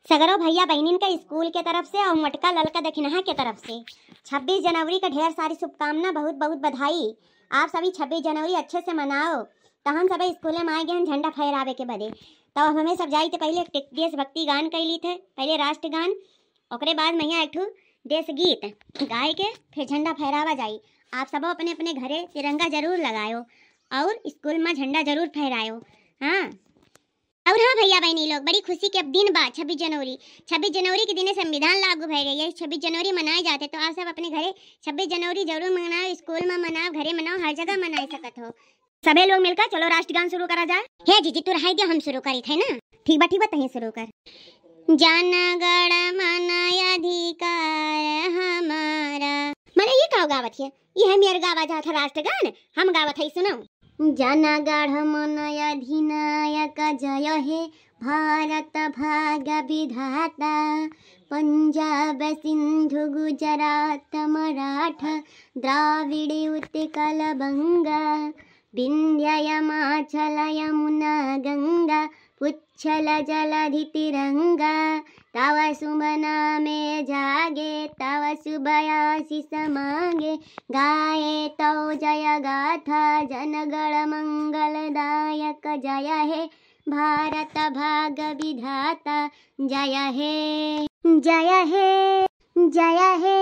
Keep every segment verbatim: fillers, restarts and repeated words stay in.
सगरो भइया बहिनिन का स्कूल के तरफ से और मोटका ललका दखिनहा के तरफ से छब्बीस जनवरी का ढेर सारी शुभकामना, बहुत बहुत बधाई। आप सभी छब्बीस जनवरी अच्छे से मनाओ। तो हम सब स्कूल में आए गए हैं झंडा फहरावे के बदे। तो अब हमें सब जाई थे पहले एक देशभक्ति गान कइ ली थे, पहले राष्ट्रगान, ओकरे बाद मैया एक ठो देश गीत गाए के फिर झंडा फहरावा जाई। आप सब अपने अपने घरे तिरंगा जरूर लगायो और स्कूल में झंडा जरूर फहरायो। हाँ, और हाँ भइया बहिनी लोग, बड़ी खुशी के अब दिन बा छब्बीस जनवरी। छब्बीस जनवरी के दिने संविधान लागू भय गई है। छब्बीस जनवरी मनाए जाते, तो आप सब अपने घरे छब्बीस जनवरी जरूर मनाओ, स्कूल में मनाओ, घरे मनाओ, हर जगह मनाए सकत हो। सभे लोग मिलकर चलो राष्ट्रगान शुरू करा जाए। हे जीजी, तू रहाई दियो, हम शुरू करी थे ना। ठीक बा, ठीक बा, तहीं शुरू कर। जनगण मन अधिकार हमारा। माने ये का गावत है? ये है मेर गावा जात है राष्ट्रगान, हम गावत है, सुनो। जनगण मन अधिनायक जय हे भारत भाग विधाता। पंजाब सिंधु गुजरात मराठा द्राविड़ उत्कल बंगा विंध्य हिमाचल यमुना गंगा उच्छल जलधि तिरंगा। तव शुभ नामे जागे तव शुभ आशीष मागे। गाए तौ जय गाथा जनगण मंगलदायक। जय हे भारत भाग विधाता। जय हे, जय हे, जय हे,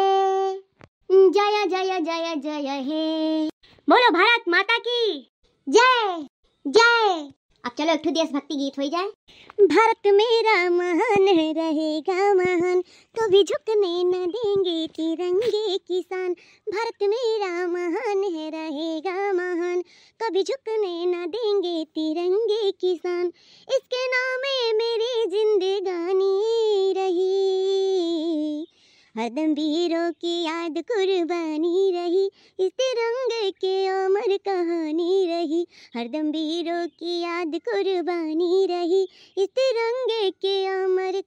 जय जय जय जय हे। बोलो भारत माता की जय, जय। अब चलो एक ठो देशभक्ति गीत हो जाए। भारत मेरा महान है, रहेगा महान, कभी झुकने न देंगे तिरंगे की शान। भारत मेरा महान है, रहेगा महान, कभी झुकने न देंगे तिरंगे की शान। इसके नाम में मेरी जिंदगानी रही, हरदम वीरों की याद कुर्बानी रही, इस तिरंगे के अमर कहानी रही, हरदम वीरों की याद कुर्बानी रही, इस तिरंगे के अमर